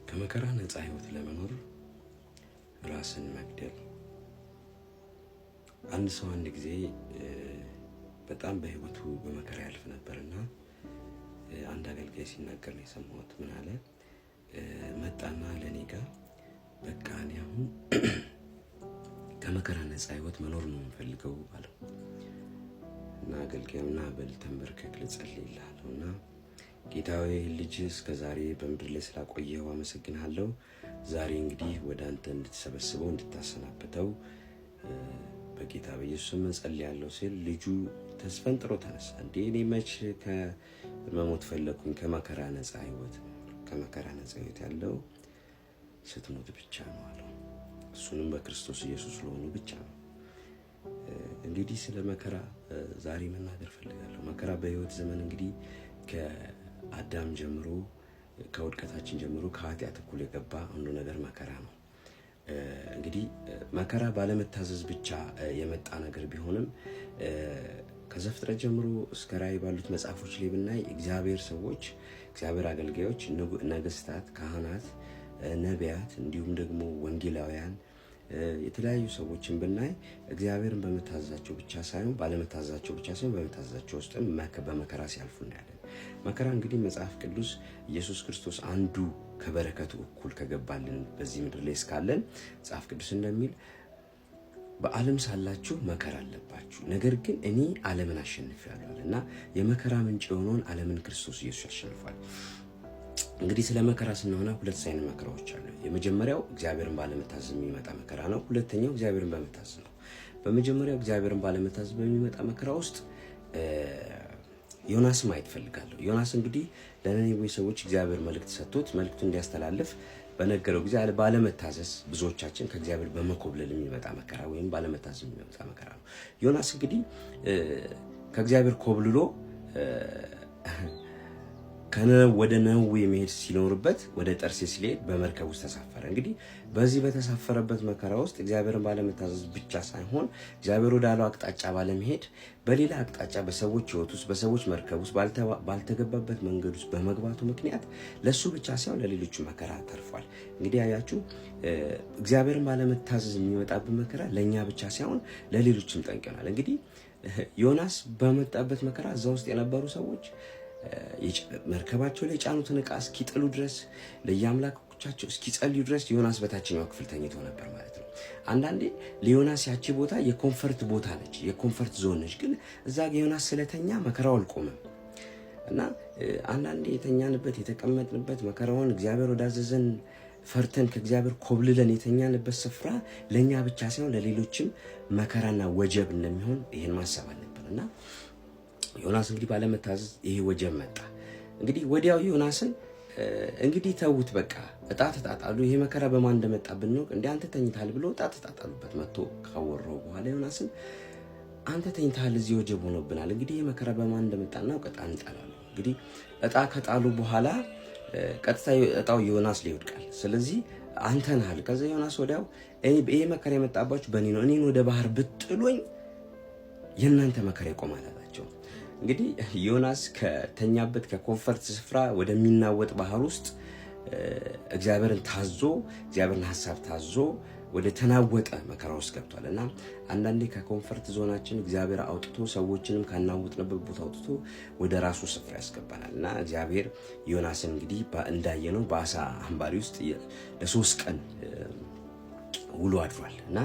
ከመከራ ነፃ ህይወት ለመኖር ራስን መግደል። አንድ ሰው አንድ ጊዜ በጣም በህይወቱ በመከራ ያልፍ ነበርና አንድ አገልጋይ ሲናገር ነው የሰማሁት። ምን አለ? መጣና ለእኔ ጋር በቃ እኔ አሁን ከመከራ ነፃ ህይወት መኖር ነው የምፈልገው አለው። እና አገልጋዩና በል ተንበርከክ ልጸልይልህ አለው። እና ጌታ ሆይ፣ ልጅ እስከ ዛሬ በምድር ላይ ስላቆየኸው አመሰግንሃለሁ። ዛሬ እንግዲህ ወደ አንተ እንድትሰበስበው፣ እንድታሰናብተው በጌታ በኢየሱስ ስም እጸልያለሁ ሲል ልጁ ተስፈንጥሮ ተነሳ። እንዴ፣ እኔ መች ከመሞት ፈለግኩኝ? ከመከራ ነፃ ህይወት፣ ከመከራ ነፃ ህይወት ያለው ስትሞት ብቻ ነው አለው። እሱንም በክርስቶስ ኢየሱስ ለሆኑ ብቻ ነው። እንግዲህ ስለ መከራ ዛሬ መናገር ፈልጋለሁ። መከራ በህይወት ዘመን እንግዲህ ከአዳም ጀምሮ፣ ከውድቀታችን ጀምሮ፣ ከኃጢአት እኩል የገባ አንዱ ነገር መከራ ነው። እንግዲህ መከራ ባለመታዘዝ ብቻ የመጣ ነገር ቢሆንም ከዘፍጥረት ጀምሮ እስከ ራእይ ባሉት መጽሐፎች ላይ ብናይ እግዚአብሔር ሰዎች፣ እግዚአብሔር አገልጋዮች፣ ነገስታት፣ ካህናት፣ ነቢያት እንዲሁም ደግሞ ወንጌላውያን፣ የተለያዩ ሰዎችን ብናይ እግዚአብሔርን በመታዘዛቸው ብቻ ሳይሆን፣ ባለመታዘዛቸው ብቻ ሳይሆን በመታዘዛቸው ውስጥም በመከራ ሲያልፉ እናያለን። መከራ እንግዲህ መጽሐፍ ቅዱስ ኢየሱስ ክርስቶስ አንዱ ከበረከቱ እኩል ከገባልን በዚህ ምድር ላይ እስካለን መጽሐፍ ቅዱስ እንደሚል በዓለም ሳላችሁ መከራ አለባችሁ፣ ነገር ግን እኔ ዓለምን አሸንፌአለሁ እና የመከራ ምንጭ የሆነውን ዓለምን ክርስቶስ ኢየሱስ ያሸንፏል። እንግዲህ ስለ መከራ ስንሆነ ሁለት አይነት መከራዎች አሉ። የመጀመሪያው እግዚአብሔርን ባለመታዘዝ የሚመጣ መከራ ነው። ሁለተኛው እግዚአብሔርን በመታዘዝ ነው። በመጀመሪያው እግዚአብሔርን ባለመታዘዝ በሚመጣ መከራ ውስጥ ዮናስ ማየት ፈልጋለሁ። ዮናስ እንግዲህ ለነነዌ ሰዎች እግዚአብሔር መልእክት ሰጥቶት መልእክቱን እንዲያስተላልፍ በነገረው ጊዜ ባለመታዘዝ፣ ብዙዎቻችን ከእግዚአብሔር በመኮብለል የሚመጣ መከራ ወይም ባለመታዘዝ የሚመጣ መከራ ነው። ዮናስ እንግዲህ ከእግዚአብሔር ኮብልሎ ወደ ነነዌ መሄድ ሲኖርበት ወደ ጠርሴስ ሲሄድ በመርከብ ውስጥ ተሳፈረ። እንግዲህ በዚህ በተሳፈረበት መከራ ውስጥ እግዚአብሔርን ባለመታዘዝ ብቻ ሳይሆን እግዚአብሔር ወዳለው አቅጣጫ ባለመሄድ በሌላ አቅጣጫ በሰዎች ሕይወት ውስጥ፣ በሰዎች መርከብ ውስጥ፣ ባልተገባበት መንገድ ውስጥ በመግባቱ ምክንያት ለእሱ ብቻ ሳይሆን ለሌሎቹ መከራ ተርፏል። እንግዲህ ያያችሁ እግዚአብሔርን ባለመታዘዝ የሚመጣብን መከራ ለእኛ ብቻ ሳይሆን ለሌሎችም ጠንቅ ይሆናል። እንግዲህ ዮናስ በመጣበት መከራ እዛ ውስጥ የነበሩ ሰዎች መርከባቸው ላይ የጫኑትን ዕቃ እስኪጥሉ ድረስ፣ ለየአምላኮቻቸው እስኪጸልዩ ድረስ ዮናስ በታችኛው ክፍል ተኝቶ ነበር ማለት ነው። አንዳንዴ ለዮናስ ያቺ ቦታ የ comfort ቦታ ነች፣ የ comfort zone ነች። ግን እዛ ዮናስ ስለተኛ መከራው አልቆመም። እና አንዳንዴ የተኛንበት፣ የተቀመጥንበት፣ መከራውን እግዚአብሔር ወዳዘዘን ፈርተን ከእግዚአብሔር ኮብልለን የተኛንበት ስፍራ ለእኛ ብቻ ሳይሆን ለሌሎችም መከራና ወጀብ እንደሚሆን ይህን ማሰብ አለብን። እና ዮናስ እንግዲህ ባለመታዘዝ ይሄ ወጀብ መጣ። እንግዲህ ወዲያው ዮናስን እንግዲህ ተዉት በቃ እጣ ተጣጣሉ። ይሄ መከራ በማን እንደመጣብን ነው እንደ አንተ ተኝተሃል ብሎ እጣ ተጣጣሉበት። መጥቶ ካወራው በኋላ ዮናስን አንተ ተኝተሃል፣ እዚህ ወጀብ ሆኖብናል። እንግዲህ ይሄ መከራ በማን እንደመጣ እናውቅ፣ እጣ እንጣላለን። እንግዲህ እጣ ከጣሉ በኋላ ቀጥታ እጣው ዮናስ ላይ ይወድቃል። ስለዚህ አንተ ነህ አለ። ከዛ ዮናስ ወዲያው ይሄ መከራ የመጣባችሁ በእኔ ነው፣ እኔን ወደ ባህር ብጥሉኝ የእናንተ መከራ ይቆማል አላቸው። እንግዲህ ዮናስ ከተኛበት ከ comfort ስፍራ ወደሚናወጥ ባህር ውስጥ እግዚአብሔርን ታዞ፣ እግዚአብሔርን ሀሳብ ታዞ ወደ ተናወጠ መከራ ውስጥ ገብቷል። እና አንዳንዴ ከ comfort zone ኣችን እግዚአብሔር አውጥቶ፣ ሰዎችንም ካናወጥንበት ቦታ አውጥቶ ወደ ራሱ ስፍራ ያስገባናል። እና እግዚአብሔር ዮናስን እንግዲህ እንዳየነው በአሳ አንባሪ ውስጥ ለ3 ቀን ውሎ አድሯል። እና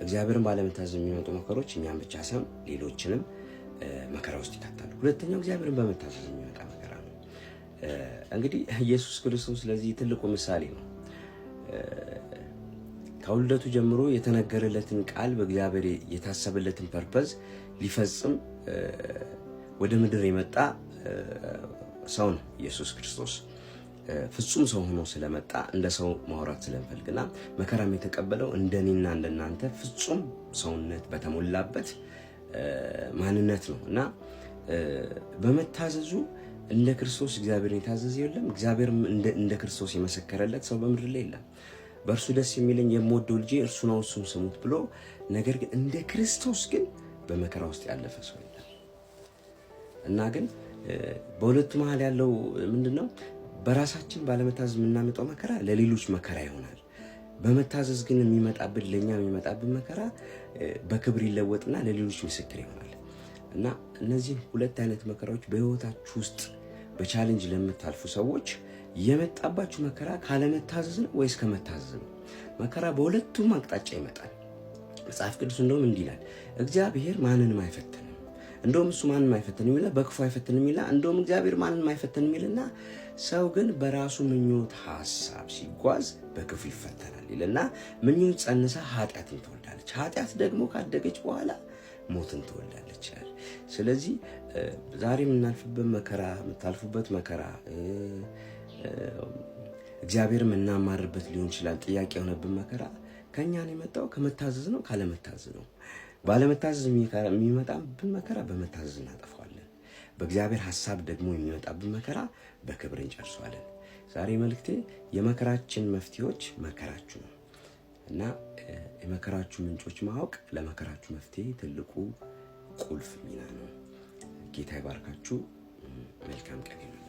እግዚአብሔርን ባለመታዘዝ የሚመጡ መከሮች እኛም ብቻ ሳይሆን ሌሎችንም መከራ ውስጥ ይከታሉ። ሁለተኛው እግዚአብሔርን በመታዘዝ የሚመጣ መከራ ነው። እንግዲህ ኢየሱስ ክርስቶስ ለዚህ ትልቁ ምሳሌ ነው። ከውልደቱ ጀምሮ የተነገረለትን ቃል፣ በእግዚአብሔር የታሰበለትን purpose ሊፈጽም ወደ ምድር የመጣ ሰው ነው ኢየሱስ ክርስቶስ። ፍጹም ሰው ሆኖ ስለመጣ እንደ ሰው ማውራት ስለምፈልግና መከራም የተቀበለው እንደኔና እንደናንተ ፍጹም ሰውነት በተሞላበት ማንነት ነው። እና በመታዘዙ እንደ ክርስቶስ እግዚአብሔርን የታዘዘ የለም። እግዚአብሔርም እንደ ክርስቶስ የመሰከረለት ሰው በምድር ላይ የለም። በእርሱ ደስ የሚለኝ የምወደው ልጄ እርሱ ነው፣ እሱን ስሙት ብሎ፣ ነገር ግን እንደ ክርስቶስ ግን በመከራ ውስጥ ያለፈ ሰው የለም። እና ግን በሁለቱ መሀል ያለው ምንድን ነው? በራሳችን ባለመታዘዝ የምናመጣው መከራ ለሌሎች መከራ ይሆናል። በመታዘዝ ግን የሚመጣብን ለእኛ የሚመጣብን መከራ በክብር ይለወጥና ለሌሎች ምስክር ይሆናል። እና እነዚህ ሁለት አይነት መከራዎች በህይወታችሁ ውስጥ በ challenge ለምታልፉ ሰዎች የመጣባችሁ መከራ ካለመታዘዝ ነው ወይስ ከመታዘዝ ነው? መከራ በሁለቱም አቅጣጫ ይመጣል። መጽሐፍ ቅዱስ እንደውም እንዲህ ይላል፣ እግዚአብሔር ማንንም አይፈትንም። እንደውም እሱ ማንንም አይፈትንም ይላል፣ በክፉ አይፈትንም ይላል። እንደውም እግዚአብሔር ማንንም አይፈትንም ይልና ሰው ግን በራሱ ምኞት ሐሳብ ሲጓዝ በክፉ ይፈተናል ይልና ምኞት ጸንሳ ኃጢአትን ትወልዳለች፣ ኃጢአት ደግሞ ካደገች በኋላ ሞትን ትወልዳለች ይላል። ስለዚህ ዛሬ የምናልፍበት መከራ፣ የምታልፉበት መከራ፣ እግዚአብሔር የምናማርበት ሊሆን ይችላል። ጥያቄ የሆነብን መከራ ከእኛ ነው የመጣው፣ ከመታዘዝ ነው ካለመታዘዝ ነው። ባለመታዘዝ የሚመጣብን መከራ በመታዘዝ እናጠፋዋለን። በእግዚአብሔር ሐሳብ ደግሞ የሚመጣብን መከራ በክብር እንጨርሰዋለን። ዛሬ መልእክቴ የመከራችን መፍትሄዎች መከራችሁ ነው እና የመከራችሁ ምንጮች ማወቅ ለመከራችሁ መፍትሄ ትልቁ ቁልፍ ሚና ነው። ጌታ ይባርካችሁ። መልካም ቀን ይሁንላችሁ።